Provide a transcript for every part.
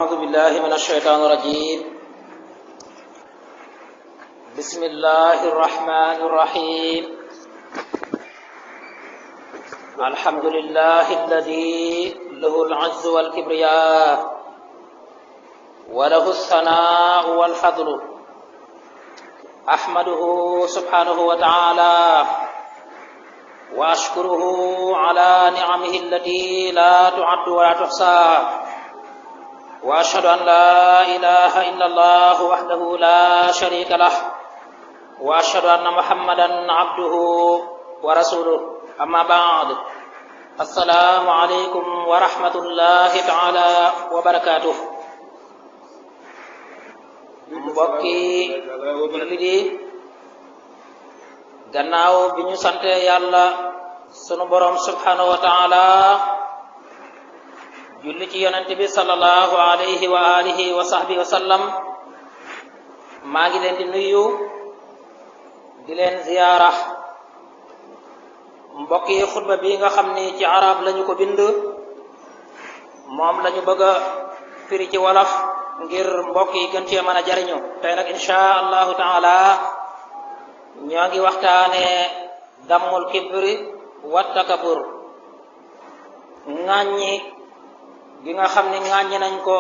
أعوذ بالله من الشيطان الرجيم. بسم الله الرحمن الرحيم. الحمد لله الذي له العز والكبرياء وله الثناء والفضل. أحمده سبحانه وتعالى وأشكره على نعمه التي لا تعد ولا تحصى، وأشهد أن لا إله إلا الله وحده لا شريك له، وأشهد أن محمدا عبده ورسوله. أما بعد، السلام عليكم ورحمة الله تعالى وبركاته. mbokki jullit yi, gannaaw bi ñu sante yàlla sunu borom subhanahu wa taala, julli ci yonent bi sallallahu alayhi wa alihi wa sahbihi wa sallam, maa ngi leen di nuyu di leen ziyaara. mbokk yi, xutba bi nga xam ni ci arab lañu ko bind, moom lañu bëgg a firi ci wolof ngir mbokk yi gën cee mën a jariñu. tey nag insha allahu taala ñoo ngi waxtaane dammul kibri wa takabur, ŋàññi gi nga xam ni ŋàññi nañ ko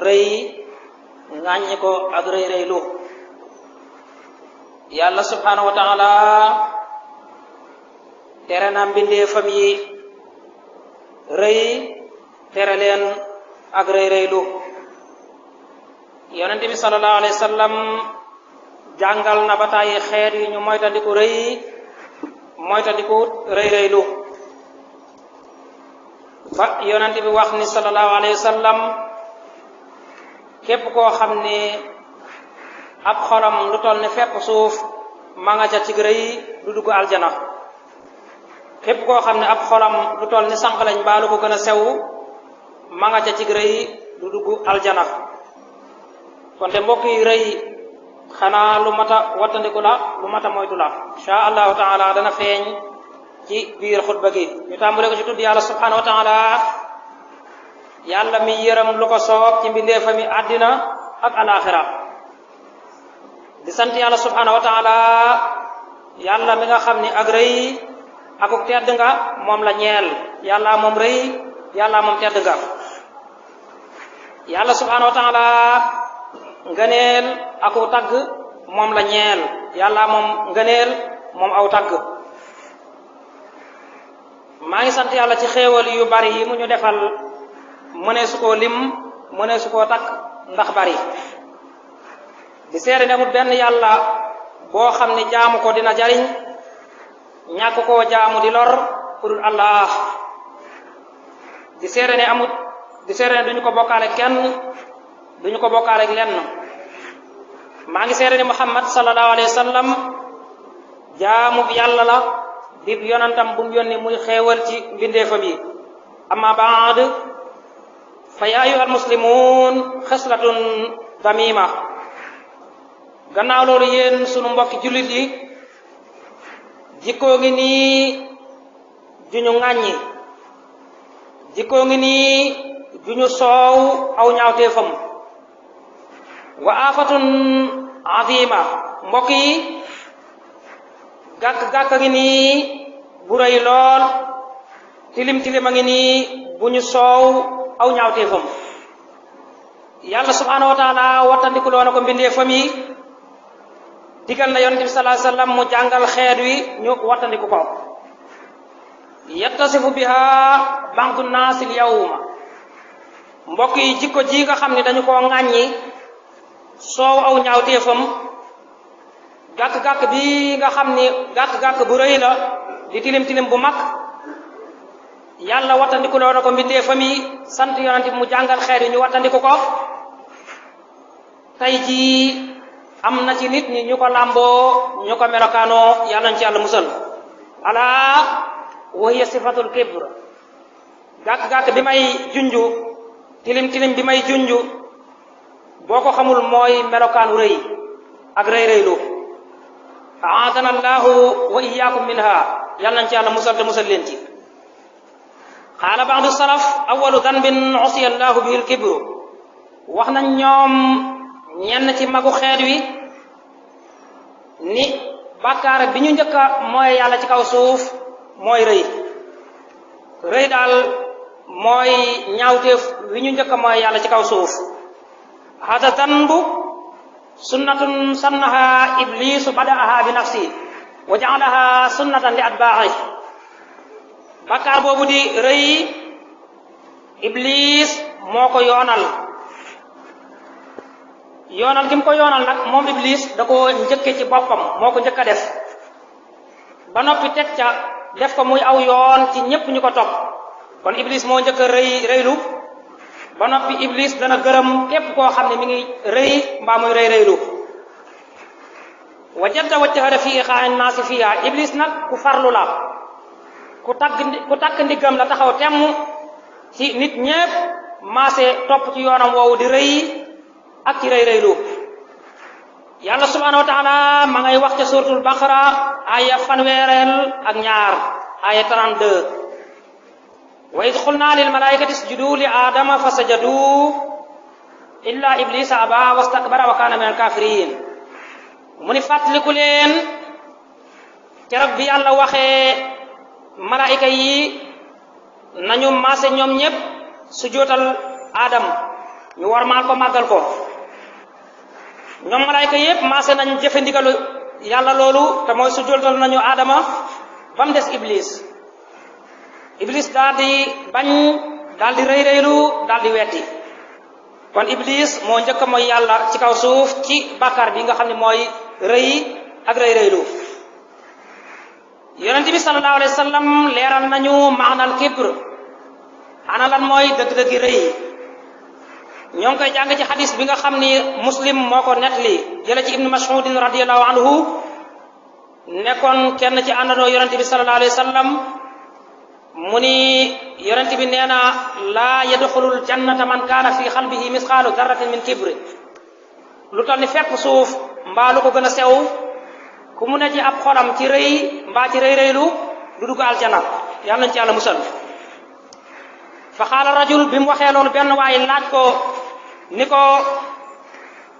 rëy, ŋàññi ko ak rëy rëylu. yàlla subhanahu wa taala tere na mbindeefam yi rëy, tere leen ak rëy rëylu. yonent bi sallallahu alayhi wa sallam jàngal na ba tàyyi xeet yi ñu moytandiku rëy, moytandiku rëy rëylu. ba yonent bi wax ni sallallahu alayhi wa sallam, képp koo xam ni ab xolam lu toll ni fepp suuf ma nga ca cig rëy du dugg aljana. képp koo xam ne ab xolam lu toll ni sànq lañ baalu ko gën a sew ma nga ca cig rëy du dugg aljana. kon te mbokk yi, rëy xanaa lu mata wattandiku la, lu mata moytu la. insha allahu taala dana feeñ ci biir xutba gi. ñu tàmbale ko ci tudd yàlla subhanahu wa taala, yàlla mi yërëm lu ko soob ci mbindeefami àddina ak alaxira. di sant yàlla subhanahu wa taala, yàlla mi nga xam ni ak rëy akuk tedd nga moom la ñeel. yàlla moom rëy, yàlla moom tedd nga. yàlla subhanahu wa taala ngëneel aku tagg moom la ñeel. yàlla moom ngëneel, moom aw tagg. maa ngi sant yàlla ci xéewal yu bari yi mu ñu defal, mënee su koo lim, mënee su koo takk ndax bari. di seere ne amul benn yàlla boo xam ni jaamu ko dina jariñ, ñàkk koo jaamu di lor ku dul Allah. di seere ne duñu ko bokkaale kenn, duñu ko bokkaale lenn. maa ngi seere ne Muhammad sallallahu alayhi wa sallam jaamu bi yàlla la, di yonantam bu mu yónni muy xéewal ci mbindeefam yi. amma baad, fa yaa ayyuhal muslimuun xaslatun damima. gannaaw loolu, yéen sunu mbokki jullit yi, jikkoo ngi nii juñu ŋàññi, jikkoo ngi nii juñu soow aw ñaawteefam. wa afatun azima, mbokk yi, gàkk-gàkk a ngi nii bu rëy lool, tilim-tilim a ngi nii bu ñu soow aw ñaawteefam. yàlla subhanahu wa taala wattandiku loona ko mbindeefam yi, digal na yonent bi sallallahu alayhi wasallam mu jàngal xeet wi ñu wattandiku ko. yattasifu biha ba'du naas al yawma, mbokk yi, jikko ji nga xam ni dañu koo ŋàññi, soow aw ñaawteefam, gàkk-gàkk bi nga xam ni gàkk-gàkk bu rëy la, di tilim-tilim bu mag, yàlla wattandiku loo na ko mbindeefam yi, sant yonent bi mu jàngal xeet yi ñu wattandiku ko. tey jii am na ci nit ñi ñu ko làmboo, ñu ko melokaanoo, yàlla nañ ci yàlla musal. alaa wa hiya sifatul kibr, gàkk-gàkk bi may junju, tilim-tilim bi may junju, boo ko xamul mooy melokaanu rëy ak rëy rëylu. aadana allahu wa iyyakum minha, yàlla nañ ci yàlla musal te musal leen ci. qaala ba'du salaf, awwalu danbin usiya allahu bihi al-kibru, wax nañ ñoom ñenn ci magu xeet wi ni bàkkaar bi ñu njëkk a mooy yàlla ci kaw suuf mooy rëy rëy daal mooy ñaawteef wi ñu njëkk a mooy yàlla ci kaw suuf hada danbu sunnatun sannaha iblisu bada'aha bi nafsi wa ja'alaha sunnatan li atba'i bàkkaar boobu di rëy iblis moo ko yoonal gi mu ko yoonal nag moom iblis da ko njëkke ci boppam moo ko njëkk a def ba noppi teg ca def ko muy aw yoon ci ñépp ñu ko topp kon iblis moo njëkk a rëylu ba noppi iblis dana gërëm képp koo xam ne mi ngi rëy mbaa muy rëylu wa jadda wajtahada fi iqaa'in naasi fiha iblis nag ku farlu la ku takk ndiggam la taxaw temm ci nit ñépp maase topp ci yoonam woowu di rëy ak ci rëylu yàlla subhanahu wa taala ma ngay wax ca suratul baqara aya fanweereel ak ñaar aya 32 wa id qulna lil malaikati isjudu li adama fasajadu illa iblisa aba wastakbara wa kana min al kafirin mu ni fàttaliku leen keroog bi yàlla waxee malaayika yi nañu maase ñoom ñépp sujootal adam ñu war maal ko màggal ko ñoom malaayika yépp maase nañ jëfe ndigalu yàlla loolu te mooy sujootal nañu adama ba mu des iblis daal di bañ daal di rëylu daal di weddi kon iblis moo njëkk mooy yàlla ci kaw suuf ci bàkkaar bi nga xam ne mooy rëy ak rëylu yonent bi sallallahu alayhi wa sallam leeral nañu maanal kibr ana lan mooy dëgg-dëggi rëy ñoo ngi koy jàng ci xadis bi nga xam ni muslim moo ko nettali jële ci ibnu mas'udin radiyallahu anhu nekkoon kenn ci àndandoo yonent bi sallallahu alayhi wa sallam mu ni yonent bi nee na laa yadxulul jannata man kaana fi xalbihi misqaalu darratin min kibri lu toll ni fepp suuf mbaa lu ko gën a sew ku mu ne ci ab xolam ci rëy mbaa ci rëylu du dugg aljana yàlla nañ ci yàlla musal fa xaala rajul bi mu waxee loolu benn waaye laaj ko ni ko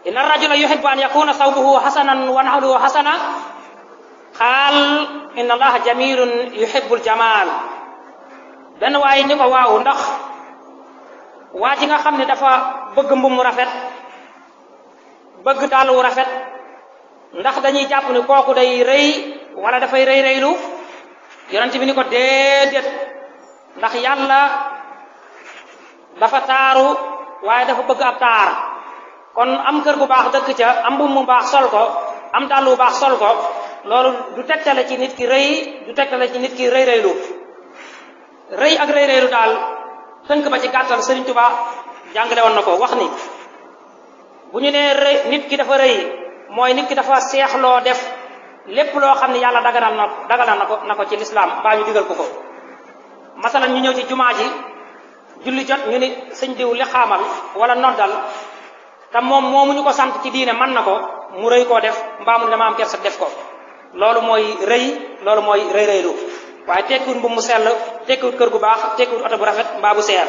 inna rajula yuhibbu an yakuna sawbuhu hasanan wa nahluhu hasana xaal inna allaha jamilun yuhibbul jamal benn waaye ni ko waaw ndax waa ji nga xam ne dafa bëgg mbubb mu rafet bëgg dàll wu rafet ndax dañuy jàpp ni kooku day rëy wala dafay rëylu yonent bi ni ko déedéet ndax yàlla dafa taaru waaye dafa bëgg ab taar kon am kër gu baax dëkk ca am mbubb mu baax sol ko am dàll wu baax sol ko loolu du tegtale ci nit ki rëy du tegtale ci nit ki rëylu rëy ak rëylu daal tënk ba ci gàttal Sëriñ Tuubaa jàngale woon na ko wax ni bu ñu nee rëy nit ki dafa rëy mooy nit ki dafa seexloo def lépp loo xam ne yàlla daganal na ko ci lislaam mbaa ñu digal ko ko masalan ñu ñëw ci jumaa ji julli jot ñu ni sëñ diw li xaamal wala noddal te moom moomu ñu ko sant ci diine mën na ko mu rëy koo def mbaa mu dama am kersa def ko loolu mooy rëy loolu mooy rëylu waaye tekkiwut bu mu sell tekkiwut kër gu baax tekkiwut oto bu rafet mbaa bu seer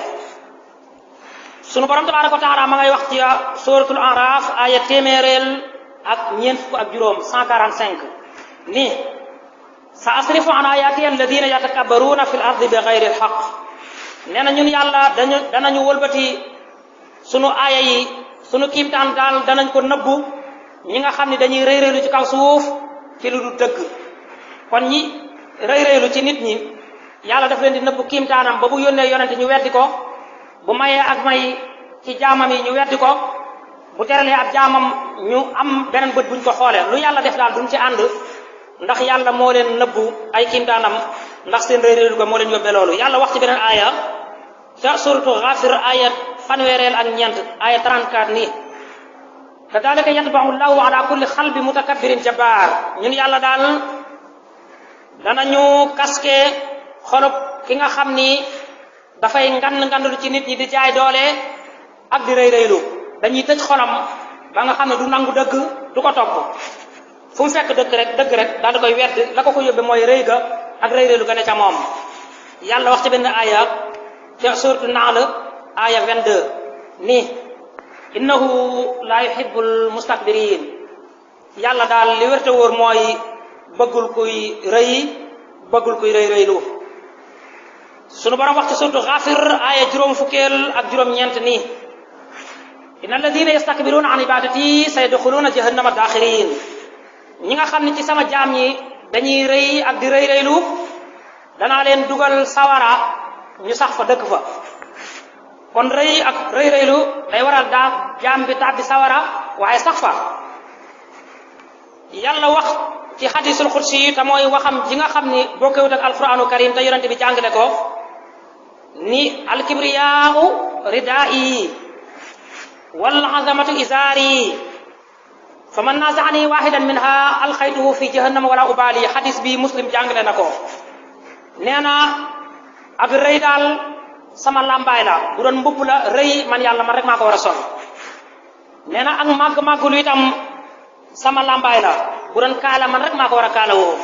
sunu borom tabaaraka wa taala ma ngay wax ci suratul araf aya téeméereel ak ñeent fukk ak juróom 145 ni sa asrifu an ayati alladina yatakabbaruna fil ardi bi gayri alhaq nee na ñun yàlla danañu wëlbati sunu aaya yi sunu kiimtaan daal danañ ko nëbbu ñi nga xam ne dañuy rëylu ci kaw suuf ci lu du dëgg kon ñi rëylu ci nit ñi yàlla daf leen di nëbbu kiimtaanam ba bu yónnee yonente ñu weddi ko bu mayee ak may ci jaamam yi ñu weddi ko bu teralee ab jaamam ñu am beneen bët buñ ko xoolee lu yàlla def daal duñ ci ànd ndax yàlla moo leen nëbbu ay kiimtaanam ndax seen rëylu ko moo leen yóbbee loolu yàlla wax ci beneen aaya ca suratu Ghafir aaya fanweereel ak ñeent aaya 34 nii kadalika yatba'u llahu ala kulli xalbi mutakabbirin jabbaar ñun yàlla daal danañu kaske xolub ki nga xam ni dafay ngandlu ci nit ñi di jaay doole ak di rëylu dañuy tëj xolam ba nga xam ne du nangu dëgg du ko topp fu mu fekk dëgg rek daal di koy wedd la ko yóbbe mooy rëy ga ak rëylu ga ne ca moom yàlla wax ci benn aaya ca suuratu Nahl aaya 22 ni innahu la yuhibbul mustakbirin yàlla daal li wérte wóor mooy bëggul kuy rëy bëggul kuy rëy rëylu sunu borom wax ci suratu Ghafir aaya juróom fukkeel ak juróom ñeent nii inna alladina yastakbiruna an ibadati sayadxuluna jahannama daxirin ñi nga xam ne ci sama jaam ñi dañuy rëy ak di rëy rëylu danaa leen dugal sawara ñu sax fa dëkk fa kon rëy ak rëy rëylu day waral daa jaam bi tàbbi sawara waaye sax fa yàlla wax ci xadisul xudsi yi te mooy waxam ji nga xam ni bokkewut ak alquranu karim te yonente bi jàngale ko ni alkibriyaau ridaa'i wal azamatu izaari fa man nazaani wahidan minha alxaytuhu fi jahannama wala ubali xadis bi muslim jàngale na ko nee na ak rëy daal sama làmbaay la bu doon mbubb la rëy man yàlla man rek maa ko war a sol nee na ak màgg-màggulu itam sama làmbaay la bu doon kaala man rek maa ko war a kaala woo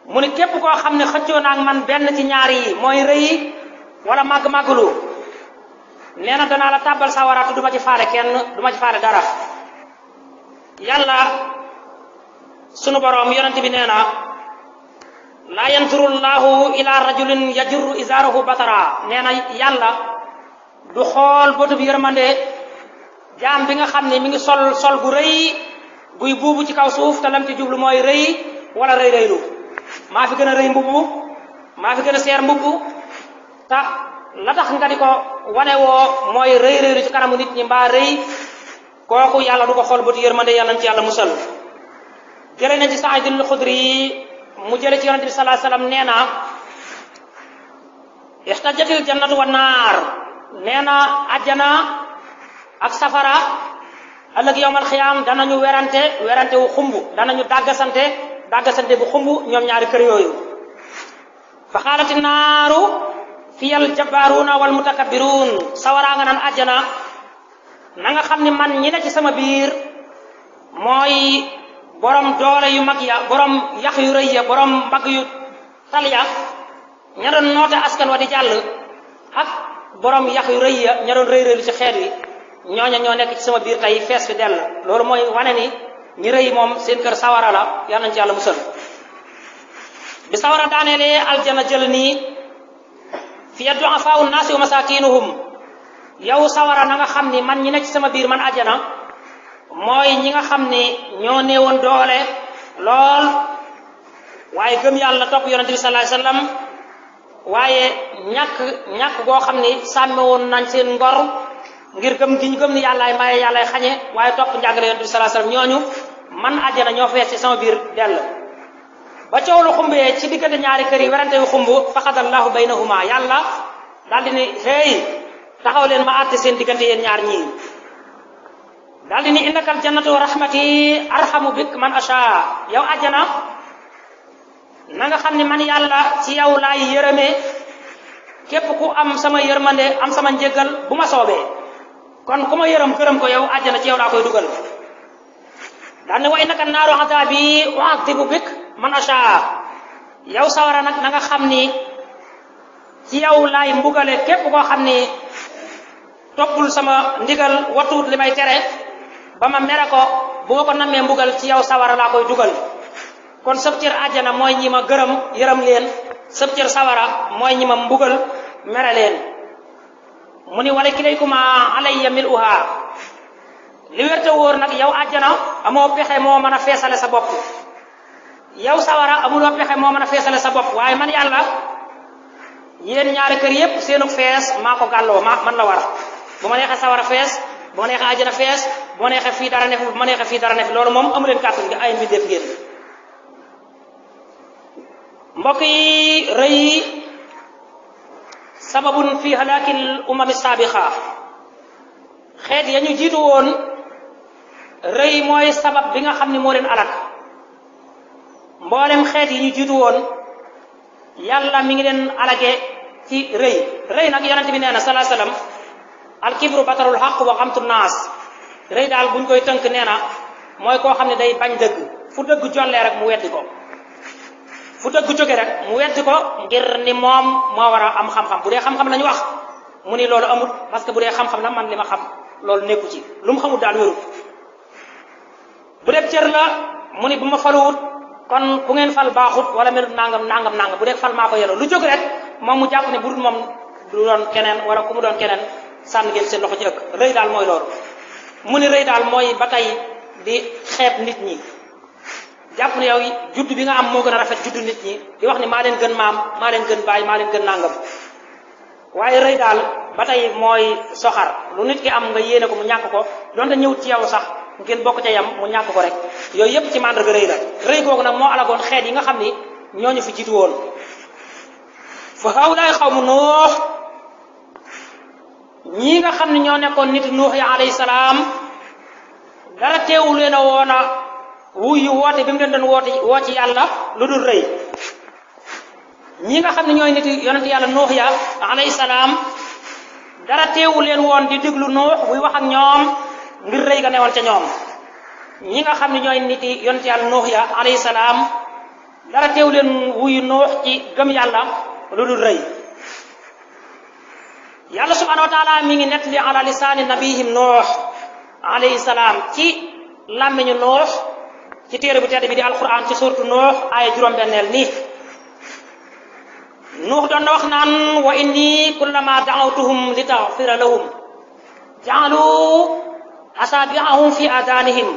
mu ni képp koo xam ne xëccoo naag man benn ci ñaar yi mooy rëy wala màgg-màggulu nee na danaa la tàbbal sawaraatu duma ci faale kenn duma ci faale dara yàlla sunu boroom yonent bi nee na laa yanturu llahu ila rajulin yajurru izaarahu batara nee na yàlla du xool bëtub yërmande jaam bi nga xam ne mi ngi sol gu rëy guy buubu ci kaw suuf te lam ci jublu mooy rëy wala rëy rëylu maa fi gën a rëy mbubbu maa fi gën a seer mbubbu ta la tax nga di ko wane woo mooy rëy rëylu ci kanamu nit ñi mbaa rëy kooku yàlla du ko xool bëtu yërmande yàlla na ci yàlla musal jële na ci Saïd al-Xudri mu jële ci yonente bi sallallahu alayhi wasallam nee na ixtajatil jannatu wa naar nee na ajjana ak safara ëllëg yowmal xiyaam danañu werante wu xumb danañu dàggasante bu xumb ñoom ñaari kër yooyu fa xaalati naaru fiyal jabbaruuna wal mutakabbiruun sawaraa nga naan ajjana na nga xam ni man ñi ne ci sama biir mooy borom doole yu mag ya borom yax yu rëy ya borom mbagg yu tal ya ña doon noote askan wa di jàll ak borom yax yu rëy ya ña doon rëy rëylu ci xeet wi ñooña ñoo nekk ci sama biir tey fees fi dell loolu mooy wane ni ñi rëy moom seen kër sawara la yàlla nañ ci yàlla musal bi sawara daaneelee aljana jël nii fiya du'afaa'u naasi wa masaakinuhum yow sawara na nga xam ni man ñi nekk ci sama biir man ajjana mooy ñi nga xam ni ñoo néewoon doole lool waaye gëm yàlla topp yonente bi sallallahu alayhi wasallam waaye ñàkk goo xam ni sàmme woon nañ seen ngor ngir gëm gi ñu gëm ni yàllaay maye yàllaay xañe waaye topp njàngale yonente bi sallallahu alayhi wasallam ñooñu man ajjana ñoo fees ci sama biir dell ba coow lu xumbee ci diggante ñaari kër yi werante yu xumb faqadallahu baynahuma yàlla daal di ni hey taxaw leen ma àtte seen diggante yéen ñaar ñii daal di ni innakal jannatu rahmati arhamu bik man asha yow ajjana na nga xam ni man yàlla ci yow laay yërëmee képp ku am sama yërmande am sama njéggal bu ma soobee kon ku ma yërëm gërëm ko yow ajjana ci yow laa koy dugal daal ne wa innaka naaru adabi u'adhibu bik man asha yow sawara nag na nga xam ni ci yow laay mbugale képp koo xam ni toppul sama ndigal wattuut li may tere ba ma mere ko bu ma ko nammee mbugal ci yow sawara laa koy dugal kon sëb cër àjjana mooy ñi ma gërëm yërëm leen sëb cër sawara mooy ñi ma mbugal mere leen mu ni wala kilaykuma alayya mil'uha li wérte wóor nag yow àjjana amoo pexe moo mën a feesale sa bopp yow sawara amuloo pexe moo mën a feesale sa bopp waaye man yàlla yéen ñaari kër yépp seenu fees maa ko gàlloo man la war bu ma neexee sawara fees bu ma neexee àjjana fees bu ma neexee fii dara ne fi bu ma neexee fii dara ne fi loolu moom amu leen kàttan gi ay mbindeef ngeen mbokk yi rëy sababun fi halakil umami sabiqa xeet ya ñu jiitu woon rëy mooy sabab bi nga xam ni moo leen alak mboolem xeet yi ñu jiitu woon yàlla mi ngi leen alage ci rëy nag yonent bi nee na sallallahu alayhi wasallam al kibru batarul haqq wa xamtu naas rëy daal buñ koy tënk nee na mooy koo xam ne day bañ dëgg fu dëgg jollee rek mu weddi ko fu dëgg jóge rek mu weddi ko ngir ni moom moo war a am xam-xam bu dee xam-xam la ñu wax mu ni loolu amut parce que bu dee xam-xam la man li ma xam loolu nekku ci lu mu xamul daal wérut bu dee cër la mu ni bu ma faluwut kon ku ngeen fal baaxut wala melut nangam bu dee fal maa ko yelloo lu jóg rek moom mu jàpp ne bu dul moom du doon keneen wala ku mu doon keneen sànni ngeen seen loxo ci ëkk rëy daal mooy loolu mu ni rëy daal mooy ba tey di xeeb nit ñi jàpp ne yow judd bi nga am moo gën a rafet juddu nit ñi di wax ni maa leen gën maam maa leen gën baay maa leen gën nangam waaye rëy daal ba tey mooy soxar lu nit ki am nga yéene ko mu ñàkk ko donte ñëwut ci yow sax ngeen bokk ca yam mu ñàkk ko rek yooyu yépp ci màndarga rëy la rëy googu nag moo alagoon xeet yi nga xam ni ñooñu fi jiitu woon fa hawlaay xaw mu nuux ñii nga xam ne ñoo nekkoon nit nuux ya alayhi salaam dara teewu leen a woon a wuyu woote bi mu leen doon woo ci yàlla lu dul rëy ñi nga xam ne ñooy nit yonent yàlla nuux ya alayhi salaam dara teewu leen woon di déglu nuux buy wax ak ñoom ngir rëy ga newoon ca ñoom ñi nga xam ne ñooy nit yonent yàlla nuux ya alayhi salaam dara teewu leen wuyu nuux ci gëm yàlla lu dul rëy yàlla subhanahu wa taala mi ngi nettali ala lisaani nabihim nuux alayhi salaam ci làmmiñu nuux ci téere bu tedd bi di alquran ci suuratu nuux aaya juróom-benneel nii nuux doon na wax naan wa inni kullama da'awtuhum li taghfira lahum ja'alu asabi'ahum fi adanihim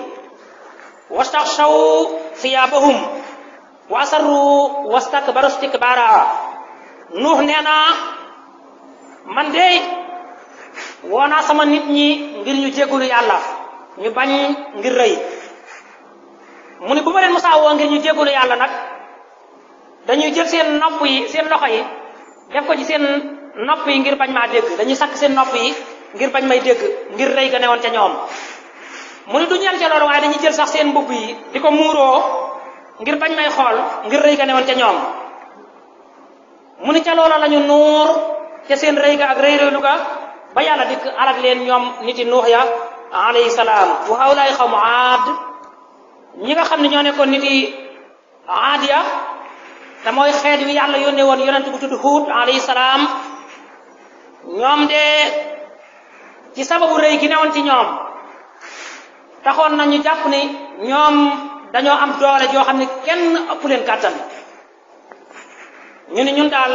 wastaghshaw thiyabahum wa asarru wastakbaru istikbara nuux nee na man de woonaa sama nit ñi ngir ñu jéggulu yàlla ñu bañ ngir rëy mu ni bu ma leen musaa woo ngir ñu jéggulu yàlla nag dañuy jël seen nopp yi seen loxo yi def ko ci seen nopp yi ngir bañ maa dégg dañuy sakk seen nopp yi ngir bañ may dégg ngir rëy ga newoon ca ñoom mu ni du ñaan ca loolu waaye dañuy jël sax seen mbubb yi di ko muuroo ngir bañ may xool ngir rëy ga newoon ca ñoom mu ni ca loola lañu nuur ca seen rëy ga ak rëy-rëylu ga ba yàlla dikk alak leen ñoom niti nuux ya alayhi salaam wa hawlaay xawmu aad ñi nga xam ne ñoo nekkoon niti aad ya te mooy xeet wi yàlla yónnee woon yonent bu tudd Huud alayhi salaam ñoom de ci sababu rëy gi newoon ci ñoom taxoon nañu jàpp ni ñoom dañoo am doole joo xam ne kenn ëpp leen kàttan ñu ni ñun daal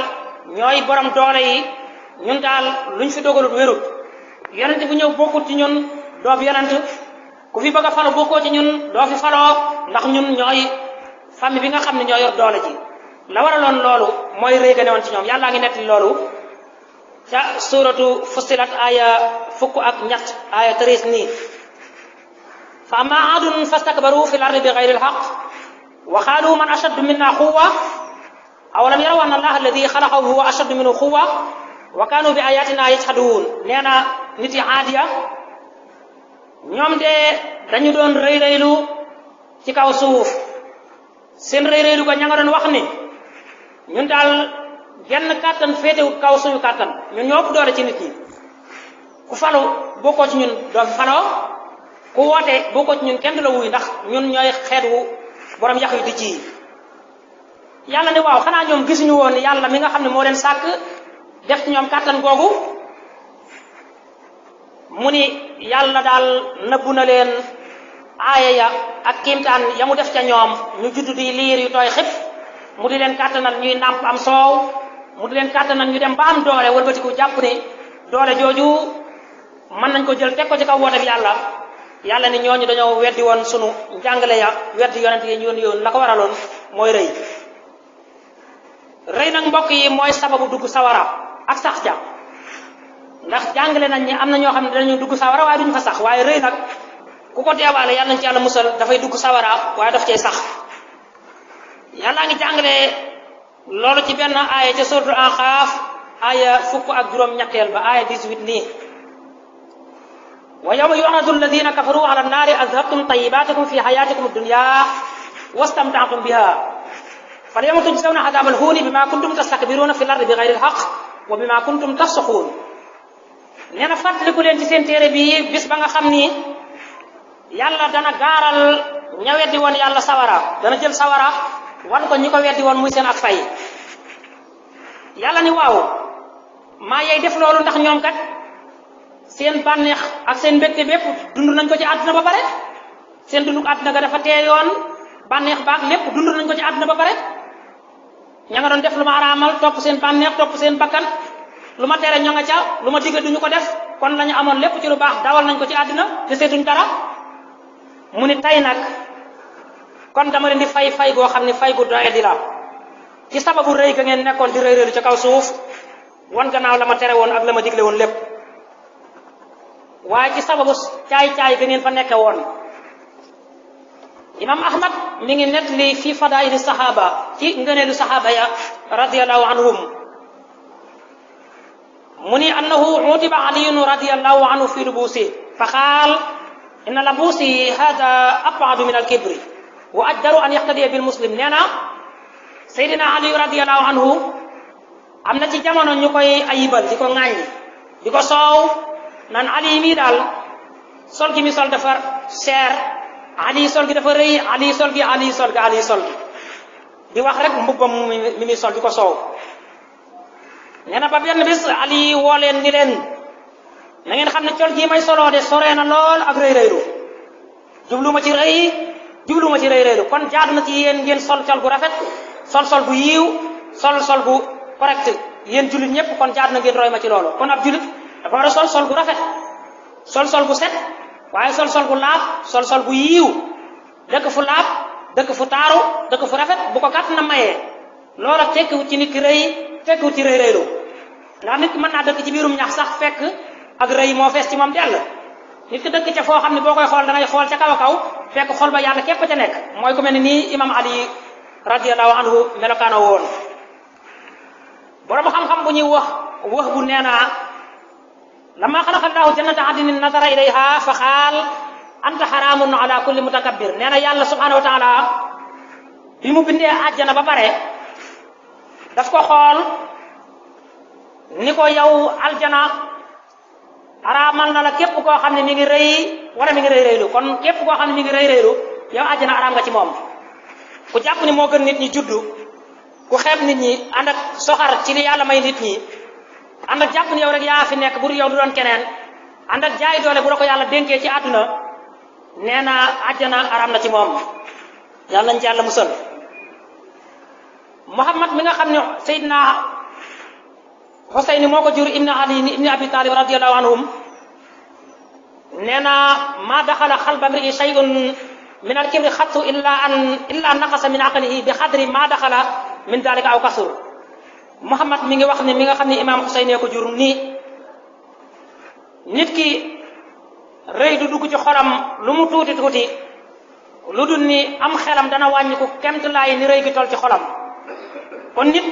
ñooy borom doole yi ñun daal luñ fi dogalut wérut yonent bu ñëw bokkut ci ñun doo fi yonent ku fi bëgg a falo bokkoo ci ñun doo fi faloo ndax ñun ñooy famille bi nga xam ne ñoo yor doole ji la waraloon loolu mooy rëy ga newoon ci ñoom yàllaa ngi nettali loolu ca suratu fussilat aya fukk ak ñett aya 13 nii fa amma aadun fastakbaru fi l ardi bi gayri lxaq wa qaalu man ashaddu minna quwwa awalam yaraw anna allaha alladi xalaqahum huwa ashaddu minhu quwwa wa kaanu bi ayatina yajhaduun nee na nit yi aadiya ñoom de dañu doon rëy-rëylu ci kaw suuf seen rëy-rëylu ko ña nga doon wax ni ñun daal genn kàttan féetewut kaw suñu kàttan ñun ñoo ëpp doole ci nit ñi ku falu bokkoo ci ñun doo fi faloo ku woote bokkoo ci ñun kenn du la wuy ndax ñun ñooy xeet wu borom yax yu di ci yàlla ne waaw xanaa ñoom gisuñu woon yàlla mi nga xam ne moo leen sàkk def ci ñoom kàttan googu mu ni yàlla daal nëbbu na leen aaya ya ak kiimtaan ya mu def ca ñoom ñu judd di liir yu tooy xib mu di leen kàttanal ñuy nàmp am soow mu di leen kàttanal ñu dem ba am doole wëlbatiku jàpp ni doole jooju mën nañ ko jël teg ko ci kaw woote bi yàlla ni ñooñu dañoo weddi woon sunu njàngale ya weddi yonent yi ñu yoon la ko waraloon mooy rëy rëy nag mbokk yi mooy sababu dugg sawara ak sax ja ndax jàngale nañ ñi am na ñoo xam ne dañu dugg sawara waaye duñu fa sax waaye rëy nag ku ko deewaale yàlla nañ ci yàlla musal dafay dugg sawara waaye daf cay sax yàllaa ngi jàngale loolu ci benn aaya ca suratul Anqaaf aaya fukk ak juróom-ñetteel ba aaya 18 nii wa yawma yu'radu alladina kafaru ala annaari azhabtum tayyibatikum fi hayatikum ad-dunya wastamta'tum biha falyawma tujzawna adhabal huuni bima kuntum tastakbiruna fil ardi bighayri al-haqq wa bima kuntum tafsuqun nee na fàttaliku leen ci seen téere bi bis ba nga xam ni yàlla dana gaaral ña weddi woon yàlla sawara dana jël sawara wan ko ñi ko weddi woon muy seen ak fay yàlla ni waaw maa yey def loolu ndax ñoom kat seen bànneex ak seen mbégte bépp dund nañ ko ci àdduna ba pare seen dunduk àdduna ga dafa teeyoon bànneex baag lépp dund nañ ko ci àdduna ba pare ña nga doon def lu ma araamal topp seen bànneex topp seen bakkan lu ma tere ñoo nga ca lu ma digal duñu ko def kon lañu amoon lépp ci lu baax dawal nañ ko ci àdduna te seetuñ dara mu ni tey nag kon dama leen di fay goo xam ne fay gu doye di la ci sababu rëy ga ngeen nekkoon di rëy rëylu ca kaw suuf wan gannaaw la ma tere woon ak la ma digle woon lépp waaye ci sababu caay-caay ga ngeen fa nekke woon imam ahmad mi ngi net li fi fadaili sahaba ci ngëneelu sahaba ya radiyallahu anhum mu ni annahu utiba aliyun radiyallahu anhu fi lubusi fa qaal inna labusi hada ab'adu min alkibri wa ajdaru an yaqtadiya bil muslim nee na Seydina Ali radiyallahu anhu am na ci jamono ñu koy ayibal di ko ŋàññi di ko soow naan Ali mii daal sol gi mi sol dafa cher Ali sol gi dafa rëy Ali sol gi Ali sol gi Ali sol gi di wax rek mbubbam mi mi sol di ko soow nee na ba benn bis Ali woo leen ni leen na ngeen xam ne col gii may soloo de soree na lool ak rëy rëylu jubluma ci rëy rëylu kon jaadu na ci yéen ngeen sol col gu rafet sol gu yiiw sol gu correct yéen jullit ñëpp kon jaadu na ngeen roy ma ci loolu kon ab jullit dafa war a sol gu rafet sol gu set waaye sol gu laab sol gu yiiw dëkk fu laab dëkk fu taaru dëkk fu rafet bu ko gàtt na mayee loola tekkiwut ci nit ki rëy tekkiwut ci rëy rëylu ndax nit ki mën naa dëkk ci biirum ñax sax fekk ak rëy moo fees ci moom dell nit ki dëkk ca foo xam ne boo koy xool da ngay xool ca kaw a kaw fekk xol ba yàlla képp ca nekk mooy ku mel ni nii imam Ali radiyallahu anhu melokaano woon borom xam-xam bu ñuy wax bu nee naa lamma xalaqa allahu jannata adnin nazara ilayha fa qaal anta haramun ala kulli mutakabbir nee na yàlla subhanahu wa taala bi mu bindee àjjana ba pare daf ko xool ni ko yow aljana araamal na la képp koo xam ne mi ngi rëy wala mi ngi rëy rëylu kon képp koo xam ne mi ngi rëy rëylu yow àjjana araam nga ci moom ku jàpp ni moo gën nit ñi juddu ku xeeb nit ñi ànd ak soxar ci li yàlla may nit ñi ànd ak jàpp ni yow rek yaa fi nekk bu yow du doon keneen ànd ak jaay doole bu la ko yàlla dénkee ci àdduna nee na àjjana araam na ci moom yàlla nañ ci yàlla musal Muhammad mi nga xam ne Seydina Hussein moo ko jur ibn Ali ibn Abi Talib radiyallahu anhum nee na ma daxala xalba mri shay'un min al-kibri xattu illa naqasa min aqlihi bi xadri ma daxala min dalika aw kasur Muhammad mi ngi wax ne mi nga xam ne imam Hussein ko jur nii nit ki rëy du dugg ci xolam lu mu tuuti tuuti lu dul ni am xelam dana wàññiku kemtulaay ni rëy gi tol ci xolam kon nit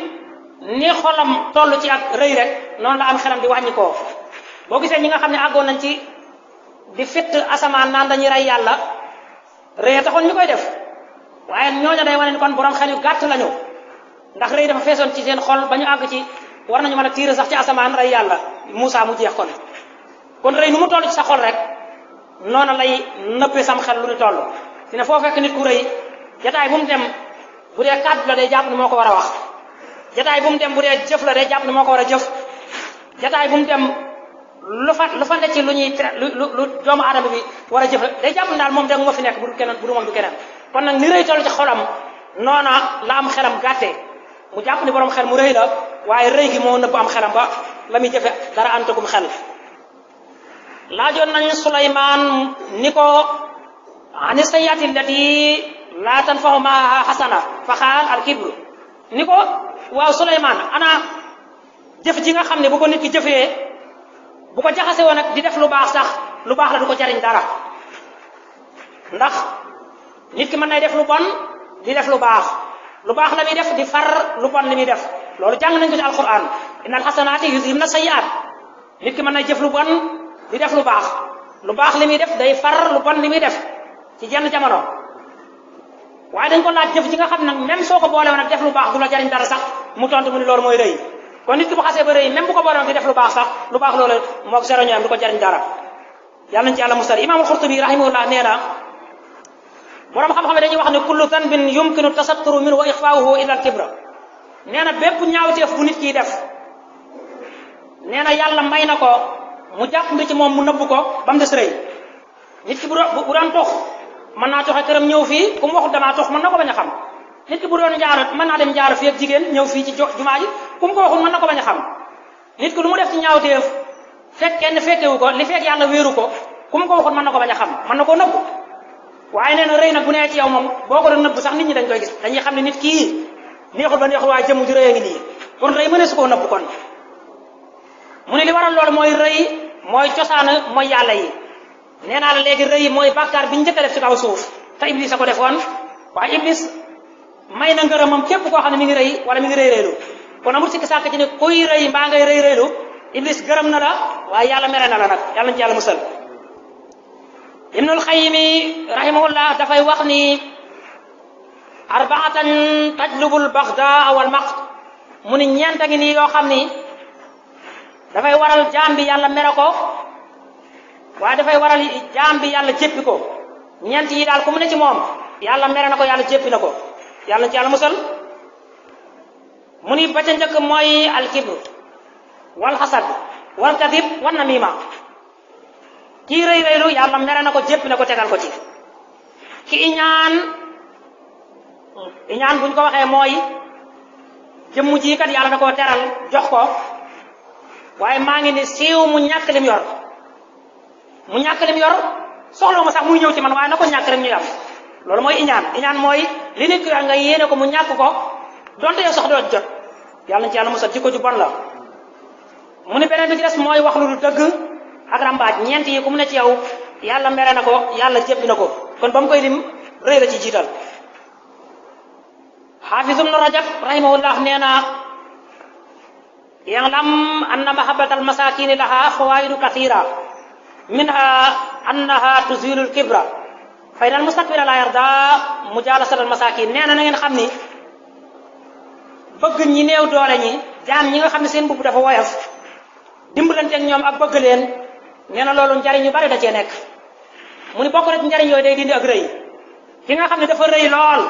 ni xolam toll ci ak rëy rek noonu la am xelam di wàññi koo boo gisee ñi nga xam ne àggoon nañ ci di fitt asamaan naan dañuy rey yàlla rëy taxoon ñu koy def waaye ñooñu day wane ni kon borom xel yu gàtt lañu ndax rëy dafa feesoon ci seen xol ba ñu àgg ci war nañu mën a tiire sax ci asamaan rey yàlla Muusaa mu jeex kon rëy nu mu toll ci sa xol rek noonu lay nëppee sam xel lu ñu toll dina foo fekk nit ku rëy jataay bu mu dem bu dee kàddu la day jàpp ni moo ko war a wax jataay bu mu dem bu dee jëf la day jàpp ni moo ko war a jëf jataay bu mu dem lu fa ne ci lu ñuy lu doomu aadama bi war a jëf la day jàpp ni daal moom dem moo fi nekk bu du moom du keneen kon nag ni rëy toll ci xolam noona la am xelam gàttee mu jàpp ni borom xel mu rëy la waaye rëy gi moo nëbb am xelam ba la muy jëfe dara antagum xel laajoon nañ Suleymaan ni ko ani sayyiati allati la tanfa'u maaha hasana fa qaal al kibru ni ko waaw Suleymaan ana jëf ji nga xam ne bu ko nit ki jëfee bu ko jaxase woon ak di def lu baax sax lu baax la du ko jariñ dara ndax nit ki mën nay def lu bon di def lu baax la muy def di far lu bon li muy def loolu jàng nañ ko ci alquran innal hasanaati yuzhibna sayyi'aat nit ki mën nay jëf lu bon di def lu baax li muy def day far lu bon li muy def ci jenn jamono waaye dañ ko laaj jëf ji nga xam nag même soo ko boole woon ak def lu baax du la jariñ dara sax mu tontu mu ni loolu mooy rëy kon nit ki bu xasee ba rëy même bu ko boole woon di def lu baax sax lu baax loolu moog zéro ñoom du ko jariñ dara yàlla nañ ci yàlla musal imaamul Xurtubi rahimahullah nee na borom xam-xam dañuy wax ne kullu dhanbin yumkinu tasatturu minhu wa ixfaa'uhu illa al-kibra nee na bépp ñaawteef bu nit kiy def nee na yàlla may na ko mu jàpp ndi ci moom mu nëbb ko ba mu des rëy nit ki bu doon tux mën naa toxe këram ñëw fii ku mu waxut damaa tux mën na ko bañ a xam nit ki bu doon njaaro mën naa dem njaaro fii ak jigéen ñëw fii ci jumaa ji ku mu ko waxul mën na ko bañ a xam nit ki lu mu def ci ñaawteef fekk kenn fekkewu ko li fekk yàlla wéeru ko ku mu ko waxul mën na ko bañ a xam mën na koo nëbb waaye nee na rëy nag bu nee ci yow moom boo ko doon nëbb sax nit ñi dañ koy gis dañuy xam ne nit kii neexul ba neexul waaye jëmm ju rëy a ngi nii kon rëy mëne su koo nëbb kon mu ne li waral loolu mooy rëy mooy cosaan mooy yàlla yi nee naa la léegi rëy mooy bàkkaar bi njëkk a def ci kaw suuf te iblis a ko defoon waaye iblis may na ngërëmam képp koo xam ne mi ngi rëy wala mi ngi rëy rëylu kon amul sikki sàkk ci ne kuy rëy mbaa ngay rëy rëylu iblis gërëm na la waaye yàlla mere na la nag yàlla ci yàlla musal ibnul xayimi rahimahullah dafay wax ni arbaatan tajlubul baxda wal maqt mu ni ñeent a ngi nii yoo xam ni dafay waral jaam bi yàlla mere ko waaye dafay waral jaam bi yàlla jéppi ko ñeent yi daal ku mu ne ci moom yàlla mere na ko yàlla jéppi na ko yàlla ci yàlla musal mu ni ba ca njëkk mooy alkibr wal xasad wal kadib wan namima kii rëy rëylu yàlla mere na ko jéppi na ko tegal ko ci ki iñaan buñ ko waxee mooy jëmm ji kat yàlla da koo teral jox ko waaye maa ngi ni siiw mu ñàkk lim yor soxla ma sax muy ñëw ci man waaye na ko ñàkk rek ñu yam loolu mooy iñaan mooy li nit ki nga yéene ko mu ñàkk ko donte yow sax doo jot yàlla na ci yàlla musal jikko ju bon la mu ni beneen bi ci des mooy wax lu du dëgg ak rambaaj ñeent yi ku mu ne ci yow yàlla mere na ko yàlla jéppi na ko kon ba mu koy lim rëy la ci jiital xaafis ibnu rajab rahimahullah nee na ya'lam anna mahabbatal masakini laha fawaidu kathira minha annaha tuzilu al-kibra fa inal mustakbira la yarda mujalasat al-masakin nee na ngeen xam ni bëgg ñi néew doole ñi jaam ñi nga xam ne seen mbubb dafa woyof dimbalanteeg ñoom ak bëgg leen nee na loolu njariñ yu bari da cee nekk mu ni bokk na ci njariñ yooyu day dindi ak rëy ki nga xam ne dafa rëy lool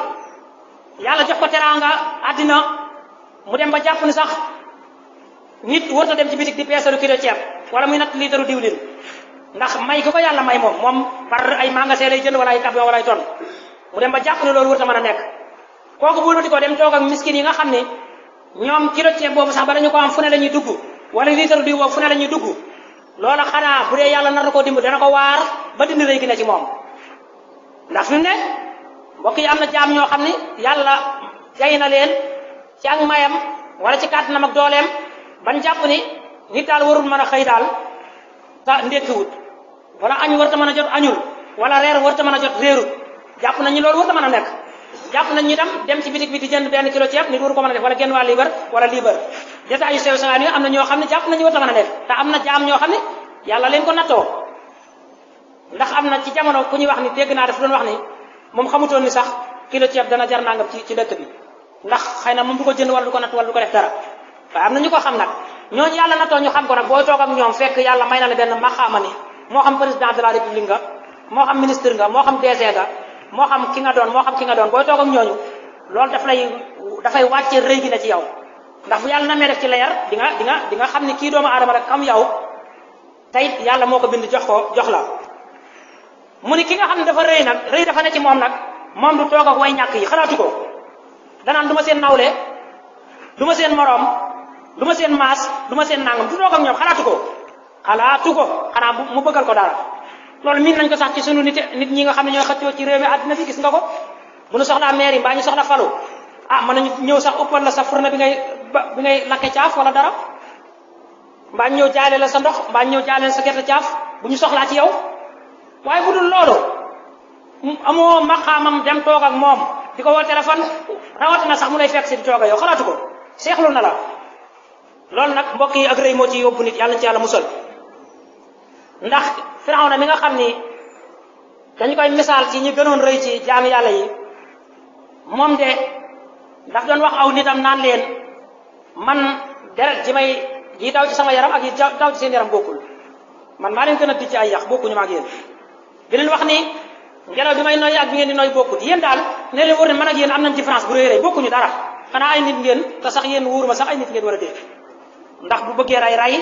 yàlla jox ko teraanga àddina mu dem ba jàpp ni sax nit warta dem ci bitik di peesalu kilo ceeb wala muy natt liitaru diwlin ndax may ki ko yàlla may moom par ay magasin lay jënd wala ay camion wala ay tonne mu dem ba jàpp ne loolu warta mën a nekk kooku bu di ko dem toog ak miskin yi nga xam ne ñoom kilo ceeb boobu sax ba dañu ko am fu ne la ñuy dugg wala liitaru diw boobu fu ne la ñuy dugg loola xanaa bu dee yàlla nar na koo dimb dana ko waar ba dindi rëy gi ne ci moom ndax fi mu ne mbokk yi am na jaam ñoo xam ne yàlla jay na leen ci ak mayam wala ci kàttanam ak dooleem ban jàpp ni nit daal warul mën a xëy daal ta ndékkiwut wala añ warta mën a jot añul wala reer warta mën a jot réerut jàpp nañ ni loolu warta mën a nekk jàpp nañ ñi dem ci bitik bi di jënd benn kilo ceeb nit waru ko mën a def wala genn waa liibar wala liibar détails yu sew sewaan yi am na ñoo xam ne jàpp nañu warta mën a nekk te am na jaam ñoo xam ne yàlla leen ko nattoo ndax am na ci jamono ku ñuy wax ni dégg naa daf doon wax ni moom xamutoon ni sax kilo ceeb dana jar nangam ci dëkk bi ndax xëy na moom du ko jënd wala du ko natt wala du ko def dara waaye am na ñu ko xam nag ñooñu yàlla nattoo ñu xam ko nag booy toog ak ñoom fekk yàlla may na la benn maxaama ni moo xam président de la république nga moo xam ministre nga moo xam DG nga moo xam ki nga doon booy toog ak ñooñu loolu dafay wàcce rëy gi na ci yow ndax bu yàlla na mee def ci leer di nga xam ni kii doomu aadama rek comme yow tey yàlla moo ko bind jox la mu ni ki nga xam ne dafa rëy nag rëy dafa ne ci moom nag moom du toog ak way ñàkk yi xalaatu ko danaan du ma seen nawle du ma seen moroom du ma seen maas du ma seen nangam du toog ak ñoom xalaatu ko xanaa mu bëggal ko dara loolu miin nañ ko sax ci sunu nit ñi nga xam ne ñooy xëccoo ci réew mi àddina fi gis nga ko bu ñu soxlaa maire yi mbaa ñu soxla falu mën nañu ñëw sax uppal la sa fourne bi ngay lakke caaf wala dara mbaa ñëw jaale la sa ndox mbaa ñëw jaale la sa gerte caaf bu ñu soxlaa ci yow waaye bu dul loolu amoo maqaamam dem toog ak moom di ko woo téléphone rawatina sax mu lay fekk si di toog ak yow xalaatu ko seexlu na la loolu nag mbokk yi ak rëy moo ci yóbbu nit yàlla na ci yàlla musal ndax Firawna mi nga xam ni dañu koy misaal ci ñi gënoon rëy ci jaami yàlla yi moom de daf doon wax aw nitam naan leen man deret ji daw ci sama yaram ak yi daw ci seen yaram bokkul man maa leen gën a di ci ay yax bokkuñu ma ak yéen di leen wax ni ngelaw bi may noyyi ak bi ngeen di noyyi bokkut yéen daal ne leen wóor ne man ak yéen am nañ différence bu rëy rëy bokkuñu dara xanaa ay nit ngeen te sax yéen wóoruma sax ay nit ngeen war a dee ndax bu bëggee ray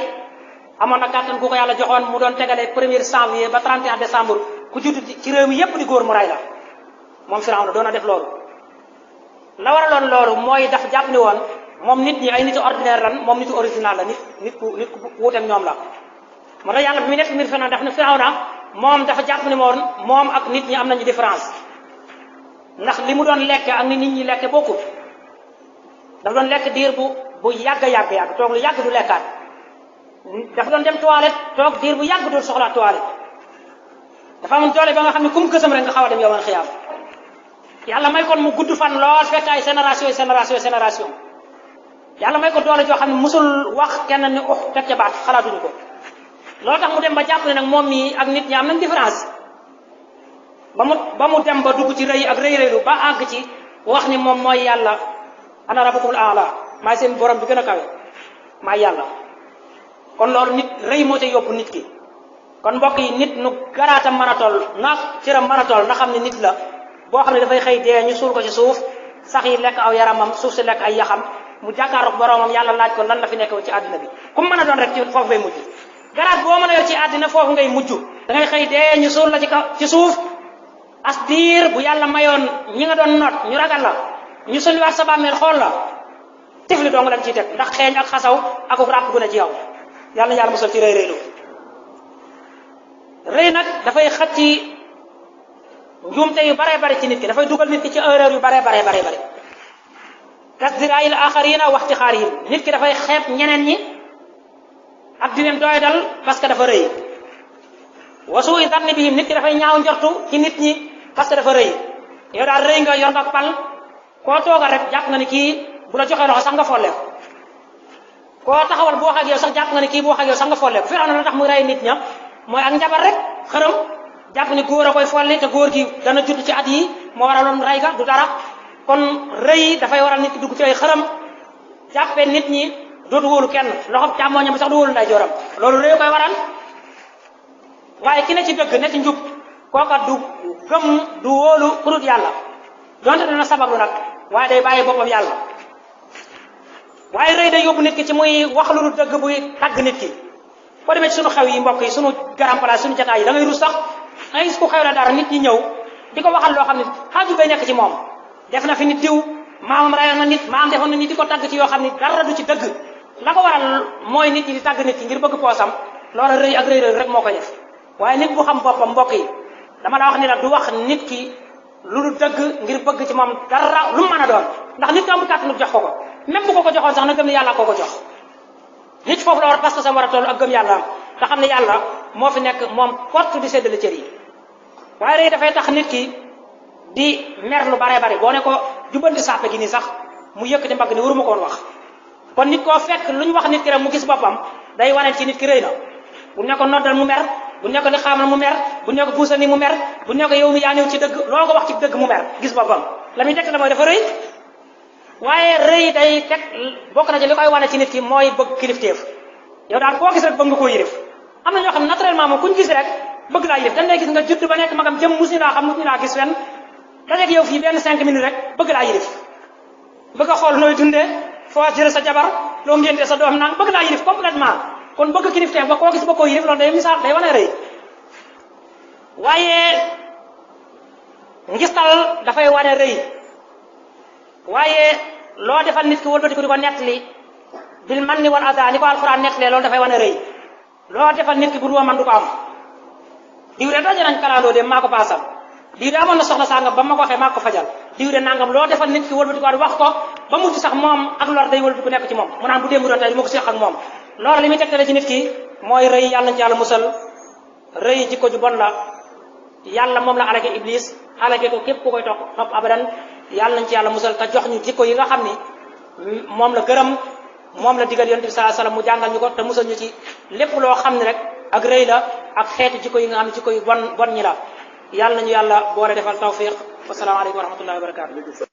amoon na kàttan ku ko yàlla joxoon mu doon tegale 1er janvier ba 31 décembre ku judd ci réew mi yépp di góor mu ray la moom Firawna doon na def loolu. la waraloon loolu mooy dafa jàpp ni woon moom nit ñi ay nitu ordinaire lan moom nitu original la nit ku wuuteeg ñoom la. moo tax yàlla bi muy nekk mbir Firawna daf ne Firawna moom dafa jàpp ni moom ak nit ñi am nañu différence ndax li mu doon lekk ak ni nit ñi lekk bokkut. dafa doon lekk diir bu yàgg toog lu yàgg du lekkaat dafa doon dem toilette toog diir bu yàgg du soxlaa toilette dafa amoon doole ba nga xam ne kum gësam rek nga xaw a dem yow man xiyaam yàlla may kon mu gudd fan lool fekk ay génération yàlla may ko doole joo xam ne musul wax kenn ni teg ca baat xalaatuñu ko loolu tax mu dem ba jàpp ne nag moom mii ak nit ñi am nañ différence ba mu dem ba dugg ci rëy ak rëy-rëylu ba àgg ci wax ni moom mooy yàlla ana rabbukumul a'la maay seen borom bi gën a kawe maay yàlla. kon loolu nit rëy moo ca yóbbu nit ki kon mbokk yi nit nu garaatam mën a toll na cëram mën a toll na xam ne nit la boo xam ne dafay xëy dee ñu suul ko ci suuf sax yi lekk aw yaramam suuf si lekk ay yaxam mu jàkkaaroog boromam yàlla laaj ko lan la fi nekk ci àddina bi ku mu mën a doon rek ci foofu ngay mujj. garaat boo mën a yor ci àddina foofu ngay mujj da ngay xëy dee ñu suul la ci suuf as diir bu yàlla mayoon ñi nga doon not ñu ragal la ñu sulliwaat sa bàmmeel xool la tifli dong lañ ciy teg ndax xeeñ ak xasaw ak ràpp gu ne ci yow yàlla na yàlla musal ci rëy nag dafay xëcc ci njuumte yu baree bari ci nit ki dafay dugal nit ki ci erreur yu baree bari tasdiraayil axarina waxti xaarihim nit ki dafay xeeb ñeneen ñi ak di leen doy dal parce que dafa rëy wasu i zanni bihim nit ki dafay ñaaw njortu ci nit ñi parce que dafa rëy yow daal rëy nga yor nga pal koo toogal rek jàpp nga ni kii bu la joxee loxo sax nga folle koo taxawal bu wax ak yow sax jàpp nga ni kii bu wax ak yow sax nga folle ko Firawna la tax muy rey nit ña mooy ak njabar rek xërëm jàpp ni góor a koy folli te góor gi dana judd ci at yi moo waraloon rey ga du dara kon rëy dafay waral nit ki dugg ci ay xërëm jàppee nit ñi dootu wóolu kenn loxo càmmooñam bi sax du wóolu nday joram loolu rëy koy waral waaye ki ne ci dëgg ne ci njub kooka du gëm du wóolu ku dul yàlla donte dana sabablu nag waaye day bàyyi boppam yàlla waaye rëy day yóbbu nit ki ci muy wax lu dul dëgg buy tàgg nit ki boo demee ci sunu xew yi mbokk yi sunu garam place sunu jataay yi da ngay rus sax da ngay gis ku xew la dara nit ñi ñëw di ko waxal loo xam ne xaaju bay nekk ci moom def na fi nit diw maamam rayoon na nit maam defoon na nit di ko tàgg ci yoo xam ne dara du ci dëgg la ko waral mooy nit ñi di tàgg nit ki ngir bëgg poosam loola rëy ak rëy rek moo ko def waaye nit bu xam boppam mbokk yi dama la wax ni la du wax nit ki lu dul dëgg ngir bëgg ci moom dara lu mu mën a doon ndax nit ko amul kàttanu jox ko même bu ko joxoon sax na gëm ne yàlla ko jox nit foofu la war parce que sa war a toll ak gëm yàlla am te xam ne yàlla moo fi nekk moom kott di séddale cër yi waaye rëy dafay tax nit ki di mer lu bare bari boo ne ko jubbanti sàppe gi nii sax mu yëkkati mbagg ni waruma ko woon wax kon nit koo fekk lu ñu wax nit ki rek mu gis boppam day wane ci nit ki rëy na bu ne ko noddal mu mer bu ne ko li xaamal mu mer bu ne ko puusal ni mu mer bu ne ko yow mi yaa ñëw ci dëgg loo ko wax ci dëgg mu mer gis boppam la muy tekk la mooy dafa rëy waaye rëy day teg bokk na ci li koy wane ci nit ki mooy bëgg kilifteef yow daal koo gis rek bëgg nga koo yërif am na ñoo xam ne naturellement moom kuñ gis rek bëgg laa yërif dañ lay gis nga judd ba nekk magam jëm musuñu laa xam musuñu laa gis fenn dajeeg yow fii benn 5 minutes rek bëgg laa yërif bëgg a xool nooy dundee foo jëlee sa jabar loo ngénte sa doom nang bëgg laa yërif complètement kon bëgg kilifteef ba koo gis ba koo yërif loolu day misaal day wane rëy waaye ngistal dafay wane rëy waaye loo defal nit ki wëlbati ko di ko nettali bil manni wal adaa ni ko alxuraan nettalee loolu dafay wane rëy loo defal nit ki bu dul man du ko am diw de daje nañ kalandoo dem maa ko paasal diw de amoon na soxla sangam ba ma ko waxee maa ko fajal diw de nangam loo defal nit ki wëlbati ko wax ko ba mujj sax moom ak lor day wëlbati ku nekk ci moom mu naan bu démb doon tey ma ko séq ak moom loolu li muy tegtale ci nit ki mooy rëy yàlla na ci yàlla musal rëy jikko ju bon la yàlla moom la alage iblis alage ko képp ku koy topp abadan yàlla nañ ci yàlla musal te jox ñu jikko yi nga xam ni moom la gërëm moom la digal yonent bi sallallahu alayhi wasallam mu jàngal ñu ko te musal ñu ci lépp loo xam ne rek ak rëy la ak xeetu jikko yi nga xam ne jikko yu bon ñi la yàlla nañu yàlla boole defal tawfiq wasalaamaaleykum wa rahmatullahi wa barakatu